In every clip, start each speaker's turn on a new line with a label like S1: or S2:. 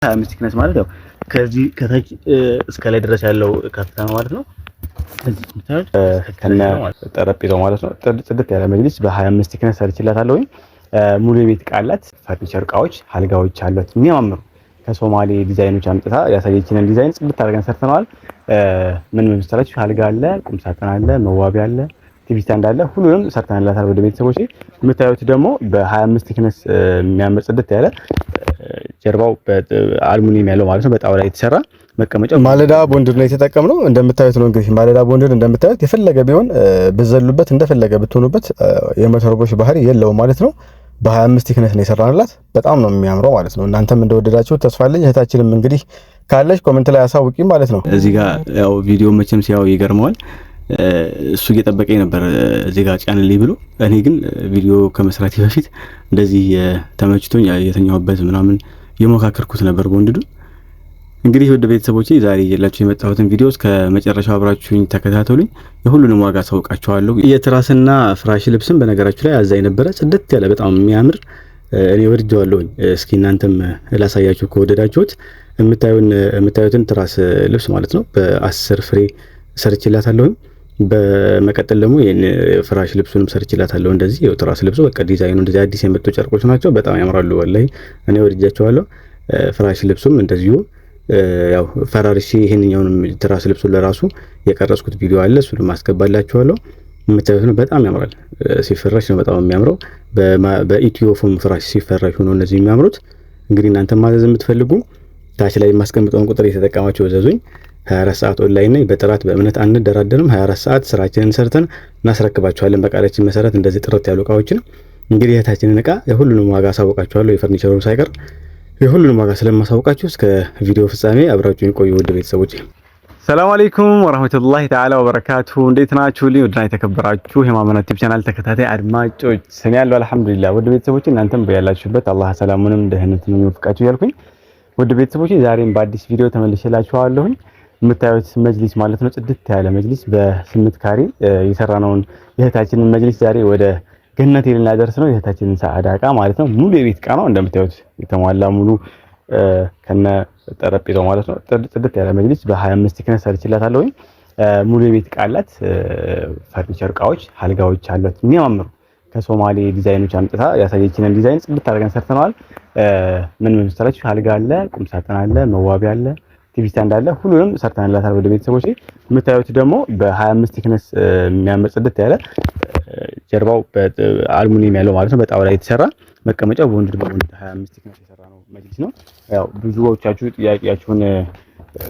S1: 25 thickness ማለት ያው ከዚህ ከታች እስከ ላይ ድረስ ያለው ከፍታ ነው ማለት ነው። እዚህ የምታዩት
S2: ከነ ጠረጴዛው ማለት ነው። ጽድት ያለ መጅሊስ በ25 thickness ሰርችላታለሁ። ሙሉ የቤት እቃ አላት። ፈርኒቸር እቃዎች፣ አልጋዎች አሏት የሚያማምሩ ከሶማሌ ዲዛይኖች አምጥታ ያሳየችንን ዲዛይን ጽድት አድርገን ሰርተነዋል። ምን ምን መሰላችሁ? አልጋ አለ፣ ቁም ሳጥን አለ፣ መዋቢያ አለ፣ TV stand አለ። ሁሉንም ሰርተንላታል። ወደ ቤተሰቦች የምታዩት ደግሞ በ25 thickness የሚያምር ጽድት ያለ ጀርባው አልሙኒየም ያለው ማለት ነው። በጣውላ የተሰራ መቀመጫው
S3: ማለዳ bonded ነው የተጠቀምነው። እንደምታዩት ነው እንግዲህ ማለዳ bonded እንደምታዩት የፈለገ ቢሆን ብዘሉበት እንደፈለገ ብትሆኑበት የመተርቦሽ ባህሪ የለውም ማለት ነው። በ25 thickness ነው የሰራንላት። በጣም ነው የሚያምረው ማለት ነው። እናንተም እንደወደዳችሁ ተስፋ አለኝ። እህታችንም እንግዲህ ካለች comment ላይ አሳውቂ ማለት ነው።
S1: እዚህ ጋር ያው ቪዲዮ መቼም ሲያው ይገርመዋል። እሱ እየጠበቀኝ ነበር እዚህ ጋር ጫንልኝ ብሎ። እኔ ግን ቪዲዮ ከመስራቴ በፊት እንደዚህ ተመችቶኝ የተኛሁበት ምናምን የሞካከርኩት ነበር bonded ኡ። እንግዲህ ውድ ቤተሰቦቼ ዛሬ ይዤላችሁ የመጣሁትን ቪዲዮ እስከ መጨረሻው አብራችሁኝ ተከታተሉኝ። የሁሉንም ዋጋ አሳውቃችኋለሁ። የትራስና ፍራሽ ልብስም በነገራችሁ ላይ አዛኝ ነበረ። ጽድት ያለ በጣም የሚያምር እኔ ወድጀዋለሁኝ። እስኪ እናንተም ላሳያችሁ ከወደዳችሁት የምታዩትን ትራስ ልብስ ማለት ነው በ10 ፍሬ ሰርችላታለሁኝ። በመቀጠል ደግሞ ይሄን ፍራሽ ልብሱንም ሰርችላታለሁ። እንደዚህ ያው ትራስ ልብሱ በቃ ዲዛይኑ እንደዚህ አዲስ የመጡ ጨርቆች ናቸው። በጣም ያምራሉ። ወላሂ እኔ ወድጃቸዋለሁ። ፍራሽ ልብሱም እንደዚሁ ያው ፈራርሼ ይሄንኛውንም ትራስ ልብሱን ለራሱ የቀረጽኩት ቪዲዮ አለ። እሱንም አስገባላችኋለሁ። የምታዩት ነው። በጣም ያምራል። ሲፈራሽ ነው በጣም የሚያምረው። በኢትዮፎም ፍራሽ ሲፈራሽ ሆኖ እነዚህ የሚያምሩት። እንግዲህ እናንተ ማዘዝ የምትፈልጉ ታች ላይ የማስቀምጠውን ቁጥር እየተጠቀማችሁ እዘዙኝ። 24 ሰዓት ኦንላይን ነኝ። በጥራት በእምነት አንደራደርም። 24 ሰዓት ስራችንን ሰርተን እናስረክባችኋለን በቃላችን መሰረት እንደዚህ ጥርት ያሉ እቃዎችን። እንግዲህ እህታችንን እቃ የሁሉንም ዋጋ አሳውቃችኋለሁ፣ የፈርኒቸሩን ሳይቀር የሁሉንም ዋጋ ስለማሳውቃችሁ እስከ ቪዲዮ ፍጻሜ አብራችሁኝ ቆዩ ውድ ቤተሰቦች። ሰላም አለይኩም ወራህመቱላሂ ተዓላ ወበረካቱ። እንዴት ናችሁ? ልኝ ውድና የተከበራችሁ የማመና ቲዩብ ቻናል ተከታታይ አድማጮች እኔ ያለው አልሐምዱሊላህ። ውድ ቤተሰቦች እናንተም በያላችሁበት አላህ ሰላሙንም ደህንነቱንም ይወፍቃችሁ እያልኩኝ ውድ ቤተሰቦች ዛሬም በአዲስ ቪዲዮ ተመልሼላችኋለሁኝ። የምታዩት መጅሊስ ማለት ነው። ጽድት ያለ መጅሊስ በ8 ካሬ የሰራነውን የእህታችንን መጅሊስ ዛሬ ወደ ገነት ልናደርስ ነው። የእህታችንን ሰዓዳ እቃ ማለት ነው። ሙሉ የቤት እቃ ነው እንደምታዩት የተሟላ ሙሉ ከነ ጠረጴዛው ማለት ነው። ጽድት ያለ መጅሊስ በ25 thickness ሰርችላታለሁኝ። ሙሉ የቤት እቃ አላት። ፈርኒቸር እቃዎች፣ አልጋዎች አሏት የሚያማምሩ ከሶማሌ ዲዛይኖች አምጥታ ያሳየችንን ዲዛይን ጽድት አድርገን ሰርተነዋል። ምን ምን መሰላችሁ? አልጋ አለ፣ ቁም ሳጥን አለ፣ መዋቢያ አለ፣ TV stand አለ። ሁሉንም ሰርተንላታል። ወደ ቤተሰቦች የምታዩት ደግሞ በ25 thickness የሚያምር ጽድት ያለ ጀርባው አልሙኒየም ያለው ማለት ነው። በጣውላ የተሰራ መቀመጫው bonded በ bonded 25 thickness የሰራ ነው መጅሊስ ነው። ያው ብዙዎቻችሁ ጥያቄያችሁን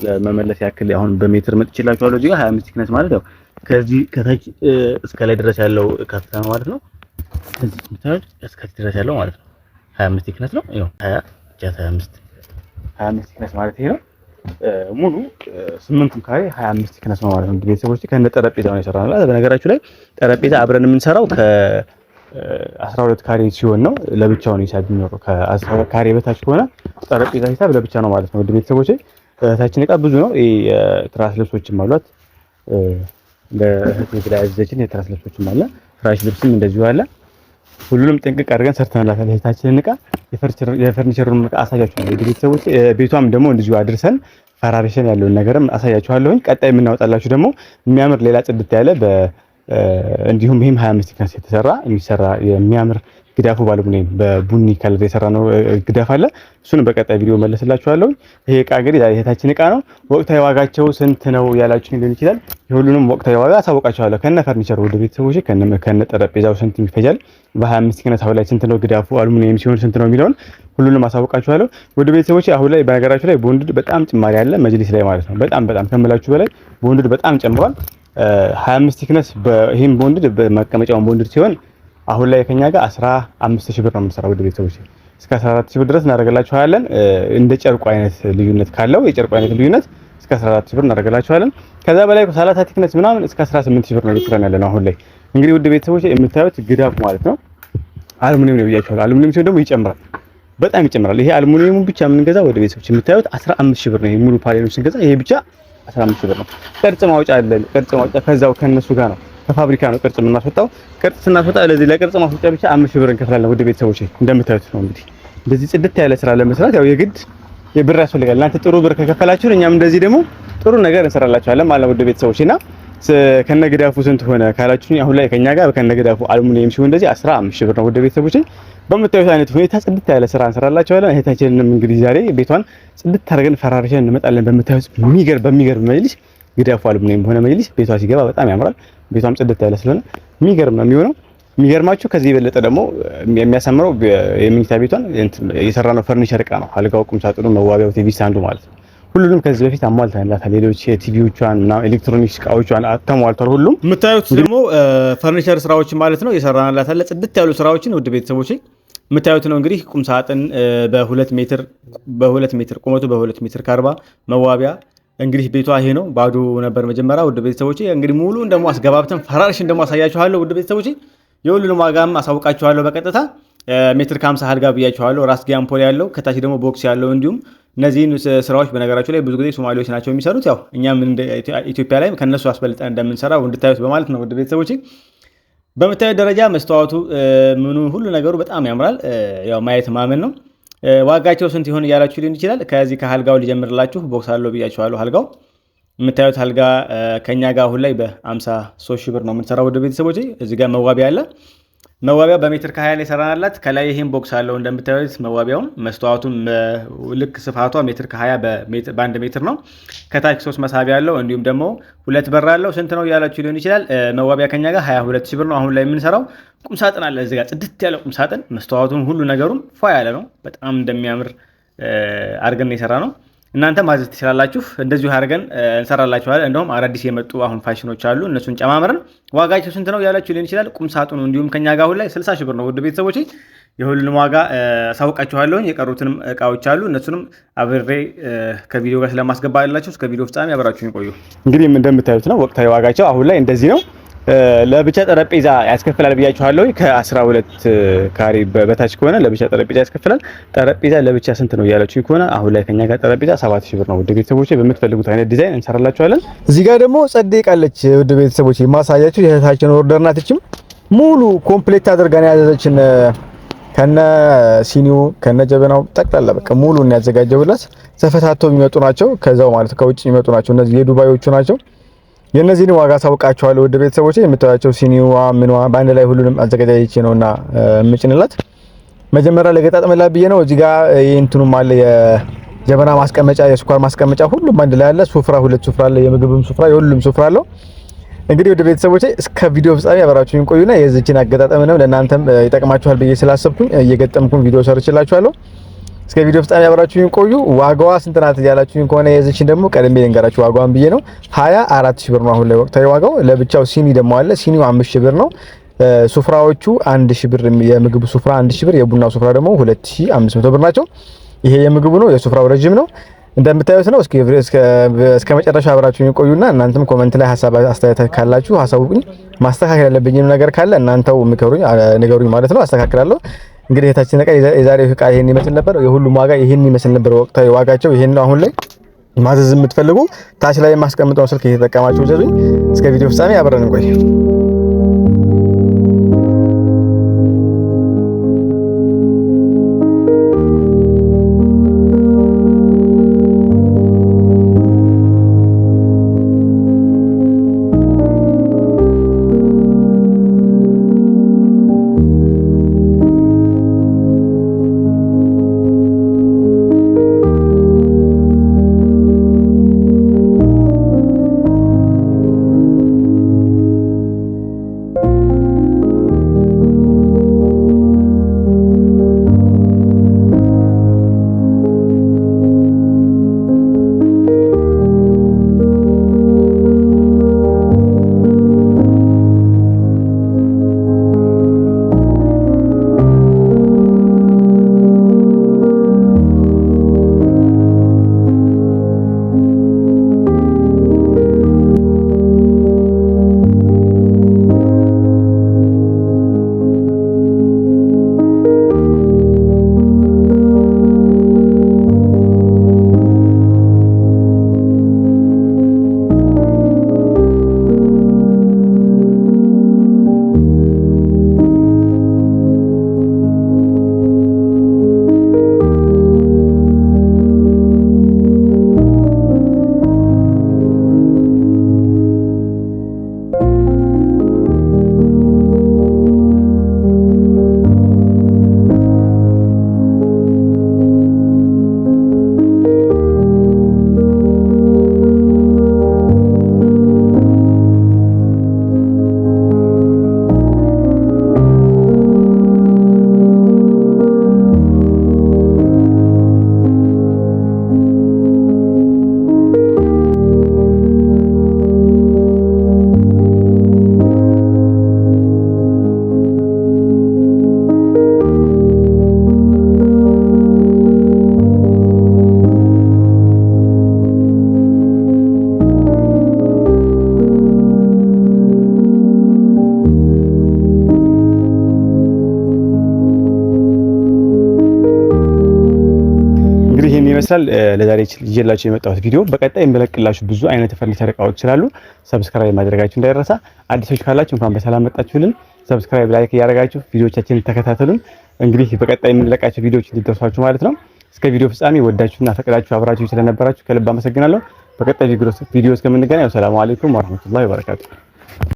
S1: ለመመለስ ያክል አሁን በሜትር መጥቼላችኋለሁ። እዚህ ጋር 25 thickness ማለት ያው ከዚህ ከታች እስከ ላይ ድረስ ያለው ከፍታ ነው ማለት ነው። እዚህ የምታዩት እስከ ድረስ ያለው ማለት ነው 25 thickness ነው። ያው 20 25 25 thickness ማለት ይሄ ነው። ሙሉ 8ቱም ካሬ 25 thickness ነው ማለት ነው። ቤተሰቦች ከነ ጠረጴዛው ነው የሰራነው። በነገራችሁ ላይ ጠረጴዛ አብረን የምንሰራው ከ12 ካሬ ሲሆን ነው። ለብቻው ነው ሂሳብ የሚኖረው። ከ12 ካሬ በታች ከሆነ ጠረጴዛ ሂሳብ ለብቻ ነው ማለት ነው። ውድ ቤተሰቦች ታችን እቃ ብዙ ነው። የትራስ ልብሶችም አሏት። ለእህቴ ብላ ያዘዘችን የትራስ ልብሶችም አለ። ፍራሽ ልብስም እንደዚሁ አለ። ሁሉንም ጥንቅቅ አድርገን ሰርተንላታል። እህታችንን እቃ የፈርኒቸሩን እቃ አሳያችኋለሁ። ውድ ቤተሰቦች ቤቷም ደግሞ እንደዚሁ አድርሰን ፈራርሸን ያለውን ነገርም አሳያችኋለሁኝ። ቀጣይ የምናወጣላችሁ ደግሞ የሚያምር ሌላ ጽድት ያለ እንዲሁም ይህም 25 thickness የተሰራ የሚሰራ የሚያምር ግዳፉ ባለሙኒየም በቡኒ color የሰራ ነው ግዳፍ አለ። እሱንም በቀጣይ ቪዲዮ መለስላችኋለሁ። ይሄ እቃ እንግዲህ የእህታችን እቃ ነው። ወቅታዊ ዋጋቸው ስንት ነው ያላችሁ ሊሆን ይችላል። የሁሉንም ወቅታዊ ዋጋ አሳውቃችኋለሁ ከነ ፈርኒቸር ውድ ቤተሰቦች፣ ከነ ጠረጴዛው ስንት ይፈጃል፣ በ25 thickness አሁን ላይ ስንት ነው ግዳፉ አሉሚኒየም ሲሆን ስንት ነው የሚለውን ሁሉንም አሳውቃችኋለሁ። ውድ ቤተሰቦች አሁን ላይ በነገራችሁ ላይ bonded በጣም ጭማሪ አለ መጅሊስ ላይ ማለት ነው። በጣም በጣም ከምላችሁ በላይ bonded በጣም ጨምሯል። 25 thickness ይሄም bonded መቀመጫውን bonded ሲሆን አሁን ላይ ከኛ ጋር 15000 ብር ነው የምንሰራው። ውድ ቤተሰቦች እስከ 14000 ብር ድረስ እናደርግላችኋለን። እንደ ጨርቁ አይነት ልዩነት ካለው የጨርቁ አይነት ልዩነት እስከ 14000 ብር እናደርግላችኋለን። ከዛ በላይ 30 thickness ምናምን እስከ 18000 ብር ነው እየሰራን ያለነው አሁን ላይ። እንግዲህ ውድ ቤተሰቦች የምታዩት ግዳፍ ማለት ነው አልሙኒየም ነው ብያችኋለሁ። አልሙኒየም ሲሆን ደግሞ ይጨምራል፣ በጣም ይጨምራል። ይሄ አልሙኒየሙን ብቻ የምንገዛው ወደ ቤተሰቦች የምታዩት 15000 ብር ነው። ይሄ ሙሉ ፓኔሉን ስንገዛ ይሄ ብቻ 15000 ብር ነው። ቅርጽ ማውጫ አለ። ቅርጽ ማውጫ ከዛው ከነሱ ጋር ነው ከፋብሪካ ነው ቅርጽ የምናስወጣው። ቅርጽ ስናስወጣ ለዚህ ለቅርጽ ማስወጫ ብቻ 5000 ብር እንከፍላለን። ውድ ቤተሰቦች እንደምታዩት ነው እንግዲህ እንደዚህ ጽድት ያለ ስራ ለመስራት ያው የግድ
S2: የብር ያስፈልጋል። እናንተ ጥሩ ብር ከከፈላችሁ እኛም እንደዚህ ደግሞ ጥሩ ነገር እንሰራላችኋለን ማለት ነው። ውድ ቤተሰቦች እና ከነግዳፉ ስንት ሆነ ካላችሁ አሁን ላይ ከኛ ጋር ከነግዳፉ አልሙኒየም ሲሆን እንደዚህ 15 ሺህ ብር ነው። ውድ ቤተሰቦች በምታዩት አይነት ሁኔታ ጽድት ያለ ስራ እንሰራላችኋለን። እህታችንንም እንግዲህ ዛሬ ቤቷን ጽድት አድርገን ፈራርሸን እንመጣለን። በምታዩት በሚገርም መጅሊስ ግዳፉ አልሙኒየም በሆነ መጅሊስ ቤቷ ሲገባ በጣም ያምራል። ቤቷም ጽድት ያለ ስለሆነ የሚገርም ነው የሚሆነው። የሚገርማችሁ ከዚህ የበለጠ ደግሞ የሚያሳምረው የመኝታ ቤቷን የሰራነው ፈርኒቸር እቃ ነው። አልጋው፣ ቁም ሳጥኑ፣ መዋቢያው፣ TV stand ኡ ማለት ነው። ሁሉንም ከዚህ በፊት አሟልተንላታል። ሌሎች የቲቪዎቿን እና ኤሌክትሮኒክስ እቃዎቿን ተሟልቷል። ሁሉም
S1: የምታዩት ደግሞ ፈርኒቸር ስራዎች ማለት ነው የሰራንላት አለ ጽድት ያሉ ስራዎችን ውድ ቤተሰቦቼ የምታዩት ነው። እንግዲህ ቁም ሳጥን በ2 ሜትር በ2 ሜትር ቁመቱ በ2 ሜትር ከ40 መዋቢያ እንግዲህ ቤቷ ይሄ ነው። ባዶ ነበር መጀመሪያ። ውድ ቤተሰቦቼ እንግዲህ ሙሉን ደግሞ አስገባብተን ፈራርሽን ደግሞ አሳያችኋለሁ። ውድ ቤተሰቦቼ የሁሉንም ዋጋም አሳውቃችኋለሁ በቀጥታ። ሜትር ከ50 አልጋ ብያችኋለሁ። ራስጌ አምፖል ያለው ከታች ደግሞ box ያለው እንዲሁም እነዚህን ስራዎች በነገራችሁ ላይ ብዙ ጊዜ ሶማሌዎች ናቸው የሚሰሩት። ያው እኛም ኢትዮጵያ ላይ ከነሱ አስበልጠን እንደምንሰራ እንድታዩት በማለት ነው። ውድ ቤተሰቦቼ በምታዩት ደረጃ መስተዋቱ ምኑ ሁሉ ነገሩ በጣም ያምራል። ያው ማየት ማመን ነው። ዋጋቸው ስንት ይሆን እያላችሁ ሊሆን ይችላል። ከዚህ ከአልጋው ሊጀምርላችሁ box አለው ብያችኋለሁ። አልጋው የምታዩት አልጋ ከኛ ጋር አሁን ላይ በ53 ሺህ ብር ነው የምንሰራው። ውድ ቤተሰቦቼ እዚህ ጋር መዋቢያ አለ። መዋቢያ በሜትር ከ20 ላይ ሰራናላት። ከላይ ይሄን box አለው እንደምታዩት መዋቢያውን መስተዋቱን ልክ ስፋቷ ሜትር ከ20 በ1 ሜትር ነው። ከታች 3 መሳቢያ አለው እንዲሁም ደግሞ ሁለት በር አለው። ስንት ነው እያላችሁ ሊሆን ይችላል። መዋቢያ ከኛ ጋር 22 ሺህ ብር ነው አሁን ላይ የምንሰራው። ቁም ሳጥን አለ እዚህ ጋር ጽድት ያለ ቁም ሳጥን መስተዋቱን ሁሉ ነገሩን ፏ ያለ ነው። በጣም እንደሚያምር አድርገን የሰራ ነው። እናንተ ማዘዝ ትችላላችሁ። እንደዚሁ አድርገን እንሰራላችኋለን። እንደውም አዳዲስ የመጡ አሁን ፋሽኖች አሉ። እነሱን ጨማምረን ዋጋቸው ስንት ነው ያላችሁ ሊሆን ይችላል። ቁም ሳጥኑ እንዲሁም ከኛ ጋር አሁን ላይ 60 ሺህ ብር ነው። ውድ ቤተሰቦቼ የሁሉንም ዋጋ አሳውቃችኋለሁ። የቀሩትንም እቃዎች አሉ። እነሱንም አብሬ ከቪዲዮ ጋር ስለማስገባላችሁ እስከ ቪዲዮ ፍጻሜ አብራችሁኝ ቆዩ።
S2: እንግዲህ እንደምታዩት ነው ወቅታዊ ዋጋቸው አሁን ላይ እንደዚህ ነው። ለብቻ ጠረጴዛ ያስከፍላል ብያችኋለሁ። ከ12 ካሬ በታች ከሆነ ለብቻ ጠረጴዛ ያስከፍላል። ጠረጴዛ ለብቻ ስንት ነው እያላችሁ ከሆነ አሁን ላይ ከኛ ጋር ጠረጴዛ 7000 ብር ነው። ውድ ቤተሰቦቼ በምትፈልጉት አይነት ዲዛይን እንሰራላችኋለን።
S3: እዚህ ጋር ደግሞ ጸዴ ቃለች። ውድ ቤተሰቦቼ ማሳያችሁ የእህታችን order ናት። እቺም ሙሉ complete አድርጋን ያዘዘችን ከነ ሲኒው ከነ ጀበናው ጠቅላላ በቃ ሙሉ ነው ያዘጋጀውላት። ተፈታቶ የሚመጡ ናቸው። ከዛው ማለት ከውጭ የሚመጡ ናቸው። እነዚህ የዱባዮቹ ናቸው። የነዚህን ዋጋ ሳውቃቸዋለሁ። ውድ ቤተሰቦቼ የምታዩቸው ሲኒዋ ምንዋ በአንድ ላይ ሁሉንም አዘጋጃጅቼ ነውና የምጭንላት። መጀመሪያ ለገጣጥመላ ብዬ ነው። እዚህ ጋር እንትኑም አለ የጀበና ማስቀመጫ፣ የስኳር ማስቀመጫ ሁሉም አንድ ላይ አለ። ሱፍራ ሁለት ሱፍራ አለ፣ የምግብም ሱፍራ፣ የሁሉም ሱፍራ አለው። እንግዲህ ውድ ቤተሰቦቼ እስከ ቪዲዮ ፍጻሜ አብራችሁኝ ቆዩና የዚህችን አገጣጠምንም ለእናንተም ይጠቅማችኋል ብዬ ስላሰብኩኝ እየገጠምኩኝ ቪዲዮ ሰርችላችኋለሁ። እስከ ቪዲዮ ፍጻሜ አብራችሁኝ ቆዩ። ዋጋዋ ስንት ናት እያላችሁኝ ከሆነ የዚህችን ደግሞ ቀድሜ ልንገራችሁ ዋጋዋን ብዬ ነው። 24 ሺህ ብር ነው አሁን ላይ ወቅታዊ ዋጋው። ለብቻው ሲኒ ደግሞ አለ። ሲኒው 5 ሺህ ብር ነው። ሱፍራዎቹ 1 ሺህ ብር፣ የምግቡ ሱፍራ 1 ሺህ ብር፣ የቡናው ሱፍራ ደግሞ 2500 ብር ናቸው። ይሄ የምግቡ ነው፣ የሱፍራው ረጅም ነው እንደምታዩት ነው። እስከ እስከ መጨረሻ አብራችሁኝ ቆዩና እናንተም comment ላይ ሐሳብ አስተያየት ካላችሁ አሳውቁኝ። ማስተካከል ያለብኝም ነገር ካለ እናንተው ምከሩኝ፣ ንገሩኝ ማለት ነው፣ አስተካክላለሁ። እንግዲህ የታችን ዕቃ የዛሬው ዕቃ ይሄን ይመስል ነበር። የሁሉም ዋጋ ይሄን ይመስል ነበር። ወቅታዊ ዋጋቸው ይሄን ነው። አሁን ላይ ማዘዝ የምትፈልጉ ታች ላይ የማስቀምጠው ስልክ እየተጠቀማችሁ ዘዙኝ። እስከ ቪዲዮ ፍጻሜ አብረን እንቆይ።
S2: ይመስላል ለዛሬ ይዤላችሁ የመጣሁት ቪዲዮ። በቀጣይ የምለቅላችሁ ብዙ አይነት የፈርኒቸር እቃዎች ስላሉ subscribe ማድረጋችሁ እንዳይረሳ። አዲሶች ካላችሁ እንኳን በሰላም መጣችሁልን። Subscribe፣ like እያደረጋችሁ ቪዲዮቻችንን ተከታተሉን። እንግዲህ በቀጣይ የምንለቃቸው ቪዲዮዎች እንዲደርሷችሁ ማለት ነው። እስከ ቪዲዮ ፍጻሜ ወዳችሁና ፈቅዳችሁ አብራችሁ ስለነበራችሁ ከልብ አመሰግናለሁ። በቀጣይ ቪዲዮ እስከምንገናኝ ሰላም አለይኩም ወራህመቱላሂ ወበረካቱ።